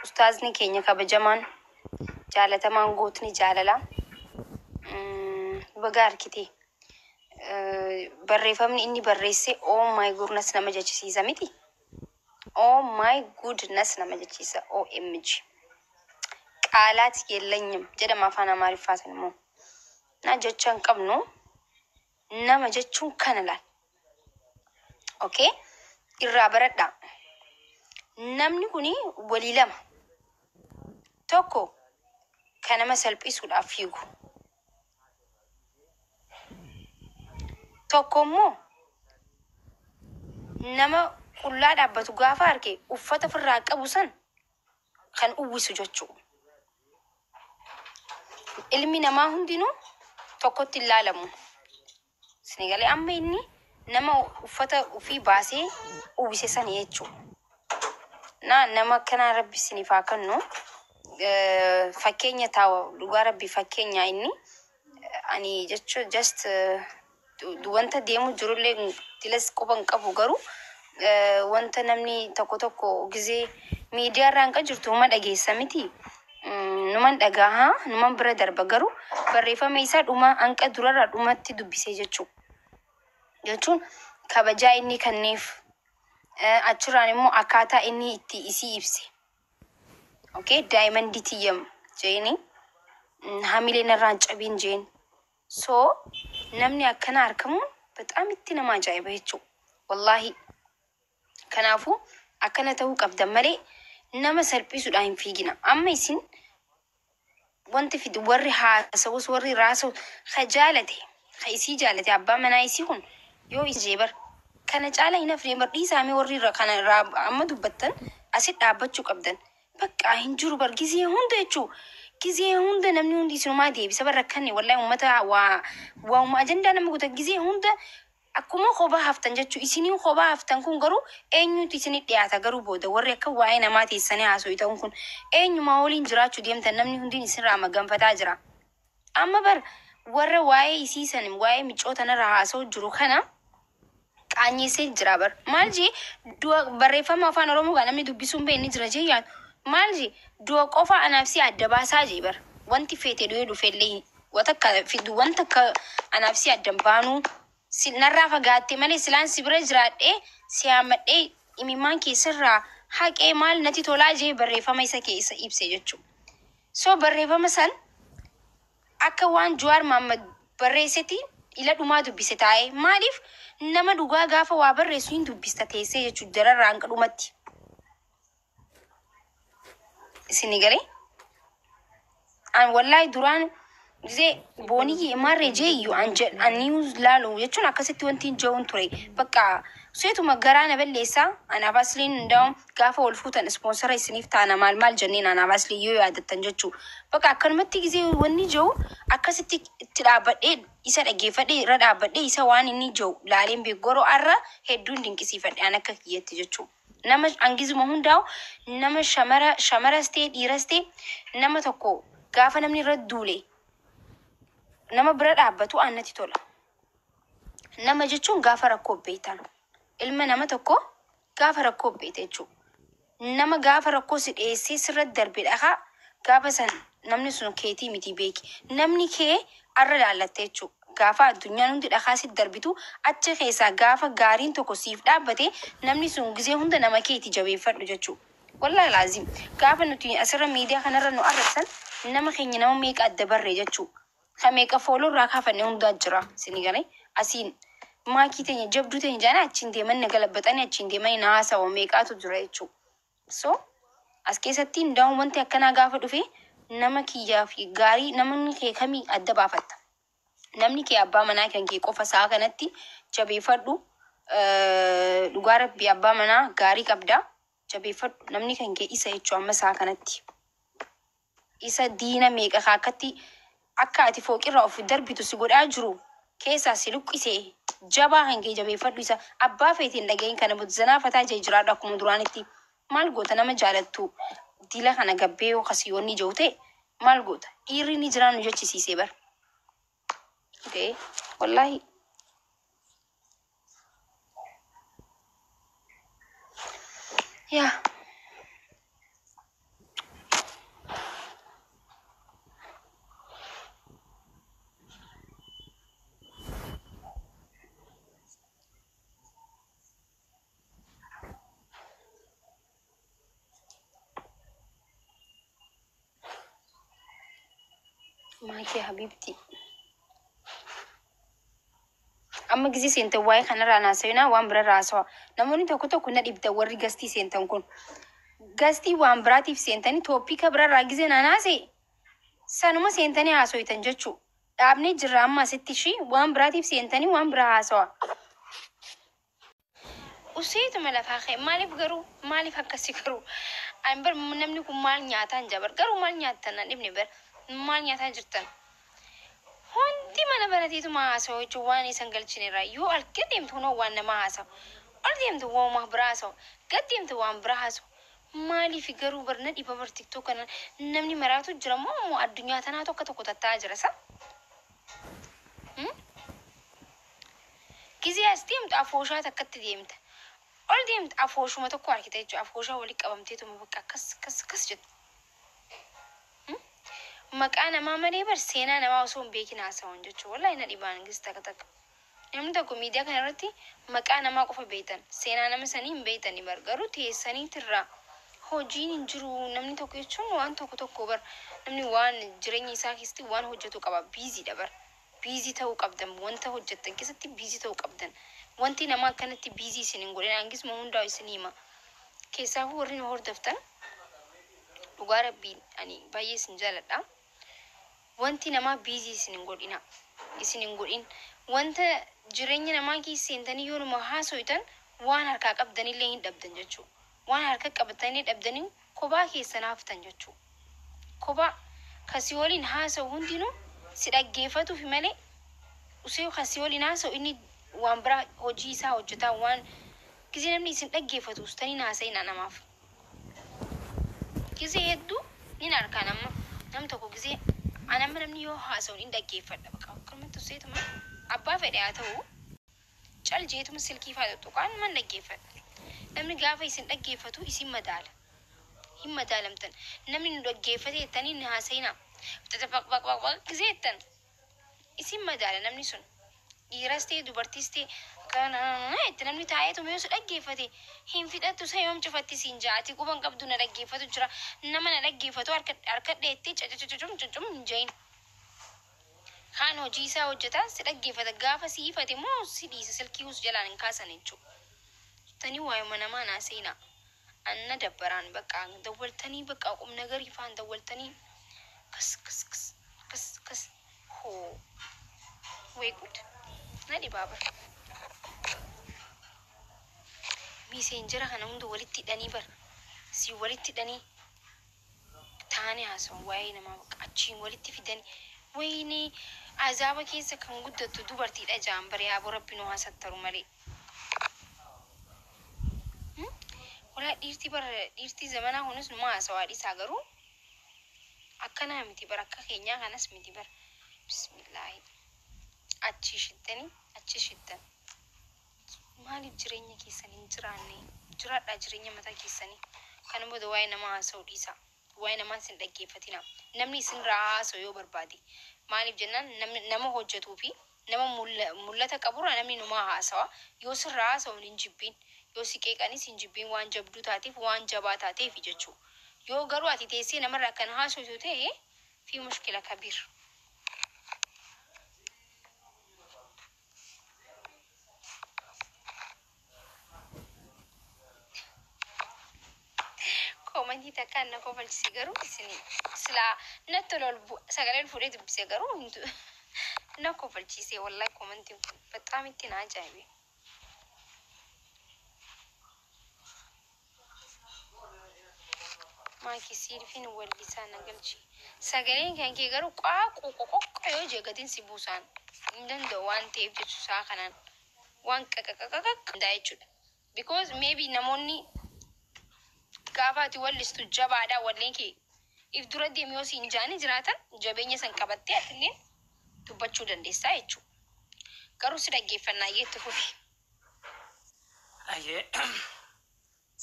Ustaazni keenya kabajamaan jaalatamaan gootni jaalalaa baga harkite. Barreeffamni inni barreesse oh my goodness nama jechisiisa miti. Oh my goodness nama jechisiisa, OMG. ቃላት የለኝም jedhama afaan Amaariffaatiin immoo. Na jecha hin qabnu, nama jechuun kana laal. Okay? Irraa baradhaa. Namni kuni walii lama. Tokko kan nama salphisuudhaaf fiigu. Tokko immoo nama qullaa dhaabbatu gaafa arge uffata ofirraa qabu san kan uwwisu jechuudha. Ilmi namaa hundinuu tokkotti hin laalamu. Isin galee? Amma inni nama uffata ofii baasee uwwise sana jechuudha. Na nama akkanaa Rabbi isiniif haa kennu. Fakkeenya ta'a, dhugaa Rabbi fakkeenya inni. Ani jechuun just wanta deemu jirullee dilas quba hin qabu, garuu wanta namni tokko tokko gizee miidiyaa irraa hin jirtu numa dhageessa miti. Numan dhagahaa, numan bira darba, garuu barreeffama isaa dhuma hanqa durarraa dhumatti dubbisee jechuudha. Jechuun kabajaa inni kenneef, achirraan immoo akkaataa inni itti isii ibse. Okay, diamond tiyyam jeeni, hamileen irraa hin cabiin jeen. So namni akkana argamuun በጣም itti nama ajaa'iba jechuudha. Wallaahi. Kanaafuu akkana ta'uu qabdan malee nama salphisuudhaan hin fiigina. Amma isin wanti fidi warri haasawus warri raasa'u ka jaalate, ka isii jaalate, abbaa manaa isii kun yoo isee bar kana caala hin hafne bar, dhiisaamee warri irra kana irraa amma dubbattan asit dhaabbachuu qabdan. Bakka hin jiru bar, gizee hunda jechuu, gizee hunda namni hundi isinumaa deebisa bar. Rakkanne wallahi, uummata waa waa'uma ajandaa nama guuta, gizee hunda akkuma kophaa haftan jechuu. Isinii kophaa haftan kun garuu eenyutu isinit dhiyaata? Garuu booda warri akka waa'ee namaa teessanii haasa'u ta'uun kun eenyumaa waliin jiraachuu deemtan? Namni hundi isinirraa maganfataa jira. Amma bar warra waa'ee isii san, waa'ee miccoo tanarra haasa'u jiru kana qaanyessee jira bar. Maal jee? Du'a barreeffama afaan Oromoo kan namni dubbisuun beekni jira jee yaadu. Maal jee? Du'a qofa anaaf si adda baasaa jee bar. Wanti feete du'ee dhufellee wanta fidu, wanta akka anaaf si adda hin baanuu, si narraa fagaatte malee silaan si bira jiraadhee si haammadhee imimmaan keessarraa haqee maal natti tolaa jee barreeffama isa keessa ibse jechuudha. So barreeffama san akka waan Jawaar Mohammad barreessetti ila dhumaa dubbise taa'ee. Maaliif? Nama dhugaa gaafa waa barreessu hin dubbista teessee jechuudha jararraa hanga dhumatti. Isin galee? An wallahi duraan gisee booniyyi maarree jee iyyuu an jedh an news laalu jechuun akkasitti wanti hin jiruun ture. Bakka seetuma garaa na balleessaa. Anaaf Asliin hundaa'u gaafa wal fuutan sponsor isiniif taana maal maal jenneen, anaaf Aslii yoo yaadattan jechuu. Bakka akkanumatti gisee wanni jiru akkasitti itti dhaabbadhee isa dhaggeeffadhee irra dhaabbadhee isa waan inni jiru laaleen beeku, garuu har'a hedduun dinqisiifadhe an akka kiyyatti jechuu. Nama hangizuma hundaa'u, nama shamara shamaras ta'e dhiiras ta'e, nama tokko gaafa namni irra duule nama bira dhaabbatu annatti tola. Nama jechuun gaafa rakkoo beektan. Ilma nama tokko gaafa rakkoo beekte jechuudha. Nama gaafa rakkoo si dhiyeessee sirra darbe dhahaa, gaafa san namni sun keetii miti beeki. Namni kee arra laallatte jechuudha. Gaafa addunyaan hundi dhakaa si darbitu achi keessaa gaafa gaariin tokko siif dhaabbate, namni sun gizee hunda nama keeti, jabeeffadhu jechuudha. Wallaahi laazim gaafa nuti asirra miidiyaa kanarra nu arrabsan nama keenya nama meeqa adda barree jechuudha. Kan meeqa follow irraa kaafanne hundaa jira. Isin galee? Asiin maakii teenya jabduu teenya jaanii achiin deeman na galabbaxanii achiin deemanii na haasawa meeqaatu jira jechuudha. So as keessatti hundaa'uun wanti akkanaa gaafa dhufe nama kiyyaa fi gaarii namni kee kamii adda baafatta. Namni kee abbaa manaa kan kee qofa isaa kanatti jabeeffadhu. Dhugaa Rabbii abbaa manaa gaarii qabda. Jabeeffadhu, namni kan kee isa jechuu amma isaa kanatti. Isa diina meeqa akkatti akka ati fooqirraa of darbitu si godhaa jiru keessaa si luqqisee jabaa kan kee jabeeffadhu isa. Abbaa feetiin dhagahin kana zanaa fataa jee jiraadhu akkuma duraanitti. Maal goota? Nama jaalattu dila kana gabbee yoo kasii wanni jiru ta'e maal goota? Dhiirri ni jiraan nu jechisiisee bar. Okay. Wallahi. Yaa. Maakii habiibti. Amma gisee seentan waa'ee kanarraa haasawinaa, waan birarraa haasawa. Namoonni tokko tokko na dhibda, warri guestii seentan kun. Guestii waan biraatiif seentanii topica birarraa gisee naan haasa'e sanuma seentanii haasoitan jechuu. Dhaabnee jirra amma asitti ishii waan biraatiif seentanii waan biraa haasawa. Useetuma lafaa ka'e. Maaliif garuu, maaliif akkasi garuu? Ani bar namni kun maal nyaataan jabar garuu, maal nyaattan nan dhibne bar, maal nyaataa jirtan? Hundi mana barateetuma haasawa jechuun waan isan galchinerraa. Yoo algad deemtu kunoo waan namaa haasawa. Ol deemtu waan biraa haasawa. Gad deemtu waan biraa haasawa. Maaliif garuu bar, na dhiba bar. TikTok kana namni maraatu jira moo moo addunyaa tanaa tokko tokko tattaa'aa jira sa? Gizee as deemtu afooshaa takkatti deemta. Ol deemtu afooshuma tokko argita jechuudha. Afooshaa walitti qabamteetuma bakka akkas akkas akkas jettu. Maqaa namaa malee bar seenaa namaa osoo hin beekin haasawan jechuudha. Wallahi na dhibaan gis takka takka. Namni tokko miidiyaa kana irratti maqaa namaa qofa beektan. Seenaa nama sanii hin beektani bar, garuu teessaniitirraa hojiin hin jiru. Namni tokko jechuun waan tokko tokko bar, namni waan jireenya isaa keessatti waan hojjetu qaba. Busydha bar. Busy ta'uu qabdan, wanta hojjettan keessatti busy ta'uu qabdan. Wanti nama akkanatti busy isin hin godhin hangisuma hundaa isin hima. Keessaafuu warri nu hordoftan, dhugaa rabbiin ani baay'ee isin jaaladha. Wanti namaa busy isin hin godhina. Isin hin godhin. Wanta jireenya namaa keessa seentanii yoo nama haasoitan waan harkaa qabdanillee hin dhabdan jechuudha. Waan harka qabatanii dhabdanii kophaa keessan haftan jechuudha. Kophaa kasii waliin haasa'u hundinuu si dhaggeeffatuufi malee usee kasii waliin haasa'u inni waan biraa hojii isaa hojjetaa. Waan gisee namni isin dhaggeeffatu ustanii haasa'ina namaaf. Gisee hedduu nin arkaa nama nam tokko gisee anamma namni yoo haasa'u nin dhaggeeffadha, bakka akkanumatti useetuma abbaa fedhe haa ta'u cal jeetuma silkii faa tuttuqaan man dhaggeeffadha. Namni gaafa isin dhaggeeffatu isin madaala. Hin madaalamtan. Namni nu dhaggeeffate jettanii hin haasa'ina. Baq gisee jettan isin madaala namni sun. Dhiiras ta'e dubartiis ta'e kana itti namni taa'eetu yoo si dhaggeeffate hin fixattu, isa yoom cufatti siin ja'a. Ati quban qabdu, na dhaggeeffatu jira. Nama na dhaggeeffatu harka dheettee cacacucum cucum hin jahin. Kaan hojii isaa hojjetaa si dhaggeeffata, gaafa si ifate immoo si dhiisa, silkii us jalaan hin kaasan jechuudha. Tanii waa'uma namaa naa seenaa. Anna dabbaraan bakka dawwaltanii bakka qubna garii faan dawwaltanii kas kas kas kas kas hoo way gud, na dhibaa bar. Messenger kana hunda walitti hidhanii bar, si walitti hidhanii taane haasawan waa'ee namaa bakka achiin walitti fidanii. Wayne, azaaba keessa kan guddattu dubartiidha jaan bare. Yaaboo, rabbi nu haasattaru malee. Walaa dhiirtii bara dhiirtii zamanaa kunis numa haasawaa dhiisaa, garuu akkanaa miti bara, akka keenyaa kanas miti bara. Bismillaahi. Achi shittanii achi shittan. Maaliif jireenya keessan hin jiraanne? Jiraadhaa jireenya mataa keessanii. Kana booda waa'ee namaa haasa'uu dhiisaa. Waa'ee namaa isin dhaggeeffatina. Namni isinirraa haasa'u yoo barbaade. Maaliif jennaan, namni nama hojjetuu fi nama mul'ata qaburraa namni numaa haasawa. Yoo sirraa haasa'uun hin jibbiin. Yoo si qeeqanis hin jibbiin, waan jabduu taateef, waan jabaa taateef jechuudha. Yoo garuu ati teessee namarraa kan haasoftu ta'e fi mushkila kabiir. Commentii takkaan na kofalchise garuu isin silaa natti ol sagalee ol fuudhee dubbise, garuu na kofalchiise wallahi. Commentiin kun በጣም itti na ajaa'ibe. Maakii siilfiin wallisaa na galchi. Sagaleen kan kee garuu qaaqu qoqoqqo yoo jee gatiin si buusaan hin danda'u waan ta'eef jechuu isaa kanaan waan qaqaqaqaq hundaa jechuudha. Because maybe namoonni gaafa ati wallistu jabaadha walleen kee if dura deemi yoo siin jaani jiraatan jabeenya san qabattee atillee dubbachuu dandeessaa jechuudha. Garuu si dhaggeeffannaa itti fufi. Ayyee.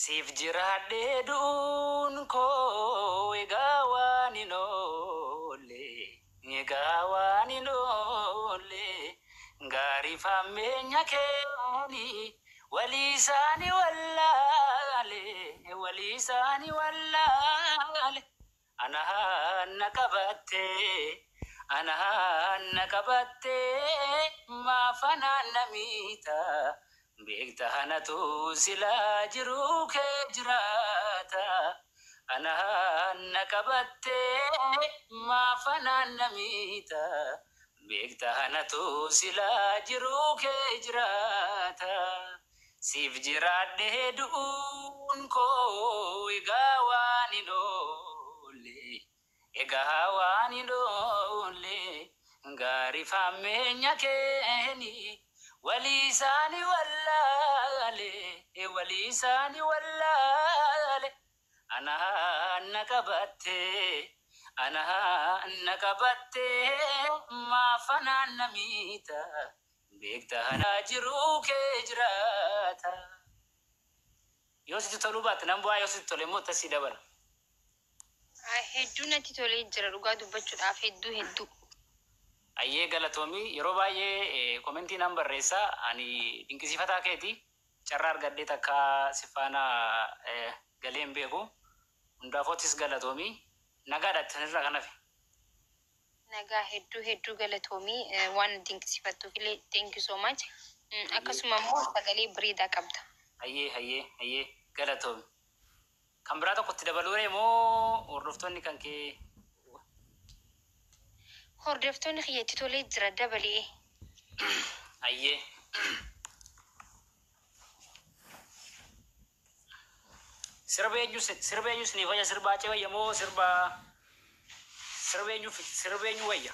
Siif jiraadhee du'uun koo egaa waan hin oolle, egaa waan hin oolle, gaarii faammeenya keeni walii isaanii wallaale, walii isaanii wallaale, ana na qabatte Anaan na qabattee maaf anaan na miita? Beekta anatu silaa jiruu kee jiraata. Anaan na qabattee maaf anaan na miita? Beekta anatu silaa jiruu kee jiraata. Siif jiraadhee du'uun koo egaa waan hin oolle. Egaa waan hin oolle, gaarii faammeenya keeni walii isaanii wallaale, walii isaanii wallaale. Anaan na qabattee, anaan na qabattee maaf anaan na miita? Beekta anaa jiruu kee jiraata. Yoo sitti toluu baatte nan bu'aa, yoo sitti tole immoo tasii dabala. Hedduu natti tolee jira, dhugaa dubbachuudhaaf, hedduu hedduu. Ayyee, galatoomii. Yeroo baay'ee commentii nan barreessaa. Ani dinqisiifataa keeti. Carraa argadhee takka si faana galee hin beeku. Hundaafoottis galatoomii. Nagaadha irraa kan hafe. Nagaa, hedduu hedduu galatoomii. Waan dinqisiifattuuf illee thank you so much. Akkasuma immoo sagalee bareedaa qabda. Hayyee, hayyee, hayyee, galatoomi. Kan biraa tokkotti dabaluu moo hordoftoonni kan kee? Hordoftoonni kiyyatti tolee jira, dabalee. Hayyee. Sirba eenyu isiniif wayya? Sirba Acee wayya moo sirba eenyu wayya?